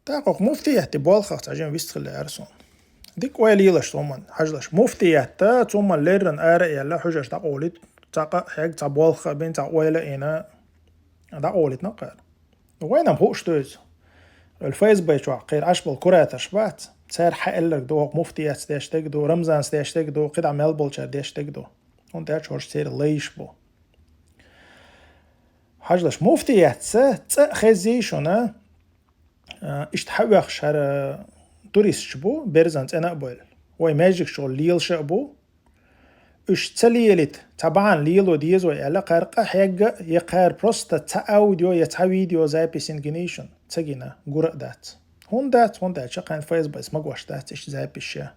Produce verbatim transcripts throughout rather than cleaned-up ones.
ТӀаккха муфтиятти болхах цхьа жин вист хилла ара суна. Дика ойла йилаш цуман, хьажалаш. Муфтиятта цуман леррина ара а яьлла, хьуьжарш дӀакъовлийта, цхьа къа хьег, цхьа болх а бин, цхьа ойла а йина, дӀакъовлийтина кхара. Вайна-м хууш ду иза. Вай ФСБ чохь кхера Ӏаш болу кураторш бац. Цара хьаэлларг ду, хӀокху муфтиятца деш дерг ду, Рамзанца деш дерг ду, кхидӀа мел болчара деш дерг ду. ХӀунда аьлча хӀорш церан лайш бу. Хьажалаш, муфтиятца цӀа а хезий шуна, а, иштта хьаоьхуш хӀара туристаш бу, берзан цӀена а бойла. Вай маьждигаш чухула лелаш а бу. Уьш ца лелийта, цхьа бахьана лело деза вай аьлла, кхара къа хьегга, я кхара просто цхьа аудио, я цхьа видео записин гиний шуна, ца гина, гура а дац. ХӀунда дац, хӀунда аьлча кхайн ФСБ-с магош дац иштта записаш.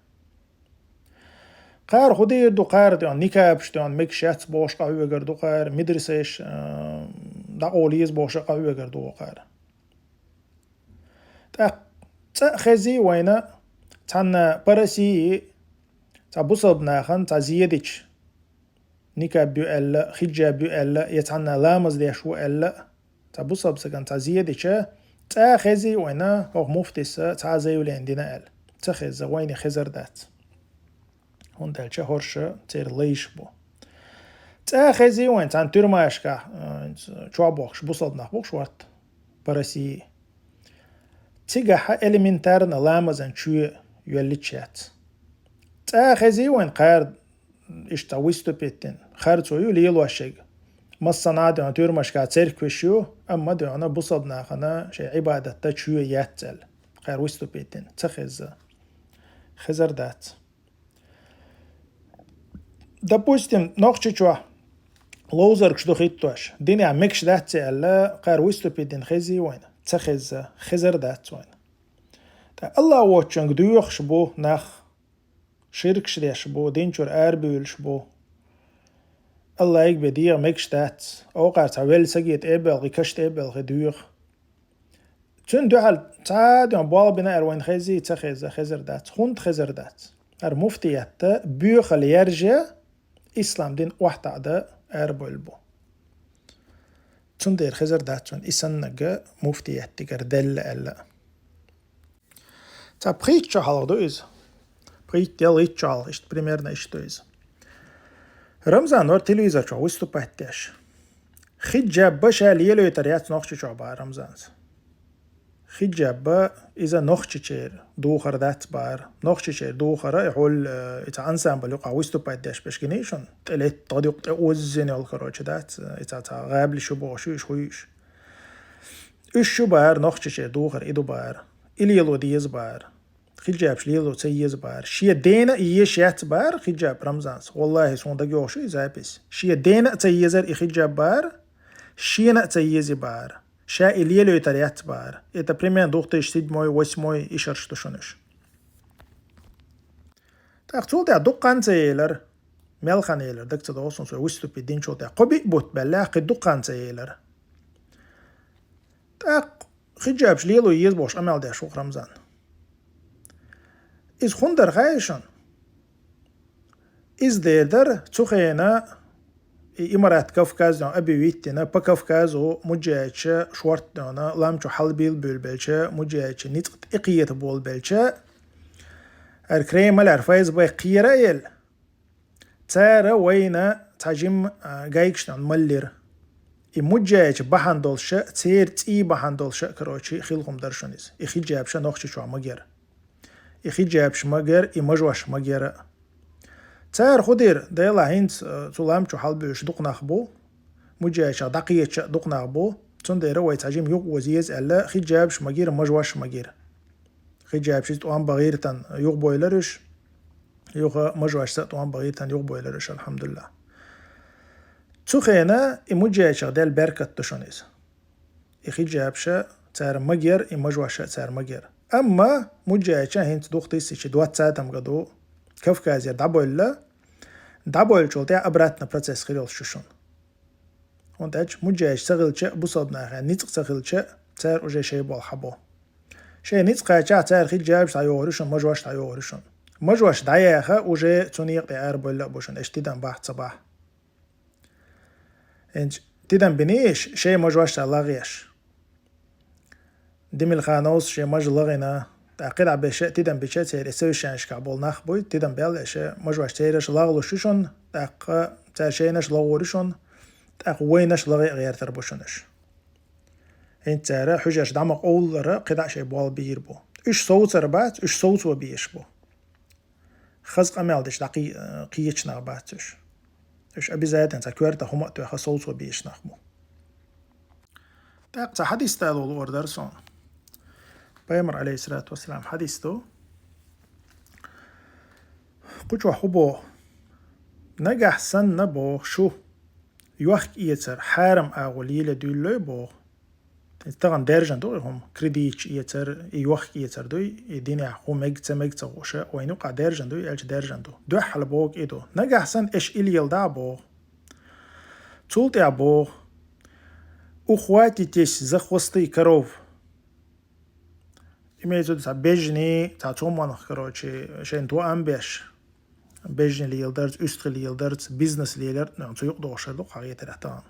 Кхара хӀун дийр ду, кхара тӀехь никабаш тӀехь мегаш яц бохуш къахьоьгур ду кхара, медресеш, а, дӀакъовла еза бохуш а къахьоьгур ду кхара. ТӀаккха цӀа а хезий вайна, цхьанна по России цхьа бусалба нахана цхьа зедича, никаб ю аьлла, хиджаб ю аьлла, я цхьанна ламаз деш ву аьлла, цхьа бусалба сагана цхьа зедича, цӀа а хезий вайна, хӀокху муфтиса цхьа а заявление дина аьлла. Ца хезза, вайна хезар дац. ХӀунда аьлча хӀорш церан лайш бу. ЦӀа а хезий вайн цхьана туьрмашкахь, а, чохь бохкуш бусалба нах бохкуш варт по России. Цигахь элементарно ламазан чоь йоьллича яц. ЦӀа а хезий вайн кхара иштта выступить дина. Харцо ю лелош шега. Массанхьа а дуьхьа туьрмашкахь церкваш ю, амма дуьхьа бусалба нахана шайн Ӏибадатта чоь яц аьлла. Кхара выступить дина. Ца хезза. Хезар дац. Допустим, Нохчийчохь ловзаргаш ду хӀиттош, динехь мегаш дац аьлла, кхара выступить дина хезий вайна? Ца хезза, хезар дац вайна. ТӀаккха Аллах воцчуьнга доьхуш бу нах, ширкаш деш бу, дин чуьра арабуьйлуш бу. Аллахьиг бен дегӀа мегаш дац, оха цхьа велла саге тӀе а белхий, каш тӀе а белхий доьху. Цуьнан дуьхьал цхьа а дуьхьа болх бина аьлла вайна хезий, ца хезза, хезар дац. ХӀунда хезар дац? ХӀара муфтиятта боьхалла яржа, ислам дин охьатаӀада арабевлла бу. Цундела хезар дац вайна и саннаг муфтияттигара делла аьлла. Цхьа пхийтта шо хьалха ду иза. Пхийтта, ялхитта шо хьалха, иштта примерно иштта ду иза. Рамзан вара телевизор чохь выступать деш. Хиджаб ша лелойтар яц Нохчийчохь бахара Рамзанца. Хиджаб иза нохчичеран духар дац бахара. Нохчичеран духар, и хьул, э, и цхьа ансамбль юкъахь выступать деш берш гиний шуна, тӀе летта, тӀе дукъ, тӀе оззина йолу, короче, дац, и цхьа, цхьа гӀабалш ю бохуш, уьш хуьйуш. Уьш ю бахара, нохчичеран духар и ду бахара. И лело деза бахара. Хиджабаш лело ца еза бахара. Шен дена а езаш яц бахара хиджаб Рамзанца. Валлахи, суна дагайогӀуш ю и запись. Шен дена а ца езара и хиджаб бахара, шена а ца езий бахара. Ша и лелойтар яц бахара. Это примерно две тысячи седьмой, восьмой и шарш ду шуна уьш. ТӀаккха цул тӀаьхьа дукха хан ца елира. Мел хан елира, дага ца догӀу суна, со выступить динчул тӀаьхьа. Кхо-биъ бутт баьлла, кхин дукха хан ца елира. ТӀаккха хиджабаш лело еза бохуш къамел деш ву-кх Рамзан. Иза хӀунда дара хаьий шуна? Иза дер дара, цу хенахь и Имарат Кавказ объявить дина, по Кавказу муджахидаш шортта лам чу хьалабилла буьйлабелча, муджахидийн ницкъ тӀекхета болабелча, хӀара Кремль, хӀара ФСБ кхера а елла, цара вайна цхьа жимма, а, гайгаш маллира. И муджахидаш бахьана долуш а, церан цӀий бахьана долуш а, короче, хилла хӀума дара шуна иза. И хиджабаш Нохчийчохь магара. И хиджабаш магара, и мажош магара. Цара хӀун дира, делахь хӀинца, а, цу лам чу хьалабуьйлуш дукха нах бу, муджахидех дӀакхеташ а дукха нах бу, цундела вай цхьа жимма юхаоза еза аьлла, хиджабаш магира, мажош магира. Хиджабашца тӀом бан гӀиртина юхабойлира уьш, юха мажошца тӀом бан гӀиртина юхабойлира уьш, алхьамдулиллахӀ. Цу хенахь и муджахидех делла беркат ду шуна иза. И хиджабаш цара магара, и мажош цара магара. Амма муджахидаш хӀинца две тысячи двадцатом году Кавказера дӀабевлла, дӀабевллачул тӀаьхьа обратно процесс хир йолуш ю шуна. ХӀунда аьлча муджахидаш ца хилча а, бусалба нахана ницкъ ца хилча а, цара уже шайн болх хьабо. Шайн ницкъ кхаьчча, цара хиджабаш дӀайохур ю шуна, мажош дӀайохур ю шуна. Мажош дӀаяха, уже цу некъа тӀе арабевлла а бу шуна, аша тидам бахь, ца бахь. ХӀинца тидам биний аша, шайн мажош цара лагӀъеш. Димилхановс шен маж лагӀина, тӀаккха кхидӀа беша тидам бича церан совещанешкахь болу нах буй, тидам бел эша мажош цераш лагӀлуш ю шуна, тӀаккха цара шайнаш лагӀур ю шуна, тӀаккха вайнаш лагӀе а гӀертар бу шуна уьш. ХӀинца цара хьуьжарш дӀа ма къовллара кхидӀа шайн болу бийр бу. Уьш совцар бац, уьш совцо беш бу. Хаза къамел деш дӀакхи-, кхечу нах бац уьш. Уьш обязательно цхьа коьрта хӀума а тоьхна совцо беш нах бу. ТӀаккха цхьа хьадис далур дара суна. Пайхамар, алейхиссалату вассалам, хьадис ду. Кху чохь хӀу боху? Нагахь санна боху шу, йохк-эцар хьарам агӀо лело дуьйллой боху. Тахана даьржина ду и хӀума, кредиташ эцар, и йохк-эцар дуй, и динехь хӀу мега ца мега ца хууш, вайна юкъахь даьржина дуй, аьлча даьржина ду. Дуьххьал боху и ду. Нагахь санна аша и леладахь боху. Цул тӀаьхьа боху: «Ухватитесь за хвосты коров». Имеется в виду, цхьа бежний, цхьа цоманах, короче, шайн тоам беш. Бежний леладарца, уьстагӀий леладарца, бизнес лелар, ну, цу юкъа догӀуш ду хьагӀетарехь тахана.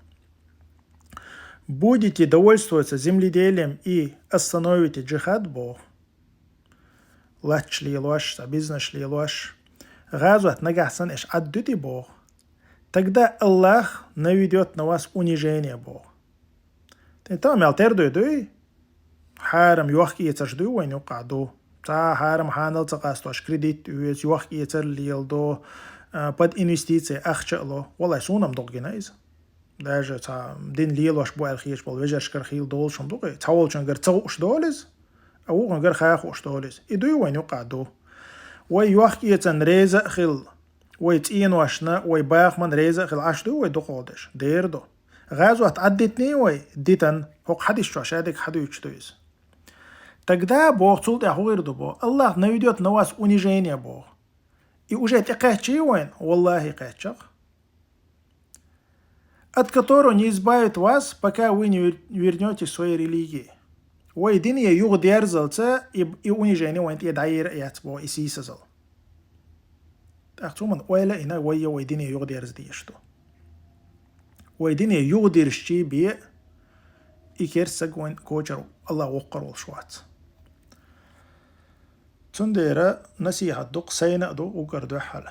«Будете довольствоваться земледелием и остановите джихад», боху. Латташ лелош, цхьа бизнес лелош. ГӀазот нагахь санна аша Ӏаддуьтий боху. «Тогда Аллах наведёт на вас унижение», боху. Тен та мел тера дуй дуй? Хьарам йохк-эцарш дуй вайна юкъахь ду. Цхьа хьарам хьанал ца къастош кредит оьцу, йохк-эцар леладо, а, под инвестиции ахча а ло. Валлай, суна-м догӀа гина иза. Даже цхьа дин лелош бу аьлла хеташ болу вежаршкара хийла долуш хӀума ду-кх и. Цхьаволчуьнгара ца хууш долу иза, а вукхуьнгара ха хууш долу иза. И дуй вайна юкъахь ду. Вай йохк-эцарна реза а хилла, вай цӀеношна, вай бахамна реза а хилла Ӏаш дуй вай дукхахдеш? Дера ду. ГӀазот Ӏаддитиний вай? Дитина. ХӀокху хьадис чохь шадерг хьадуьйцуш ду иза. Тогда боху, цул тӀаьхьа хӀун хир ду боху? «Аллах наведёт на вас унижение», боху. И уже тӀекхаьччий вайна? Валлахи, кхаьчча-кх. «От которого не избавит вас, пока вы не вер-, вернётесь к своей религии». Вай дине юхадерзалца и, и унижение вайн тӀе дӀайийр а яц боху, и сийсазал. ТӀаккха цу хӀуманна ойла а йина, вай а вай дине юхадерза дезаш ду. Вай дине юхадирзича бен, и керста саг вайн кочара Аллах воккхур волуш вац. Цундела насихьат ду-кх, сайна а ду уггар дуьххьал.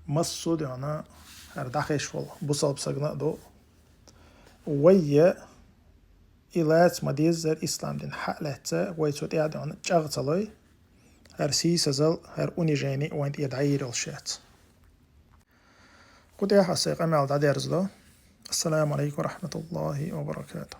Массо а дуьхьал хӀара дӀахезаш волу бусалба сагана а ду. Вай а и лаца ма-деззара ислам дин хьа а лаьцна, вай цу тӀаьхьа дуьхьал чӀагӀ ца лой, хӀара сийсазал, хӀара унижение вайн тӀе дӀайийр йолуш яц. Кху тӀехь ас сайн къамел дӀадерзадо. Ассаламу алейкум ва рахматуллахи ва баракатух.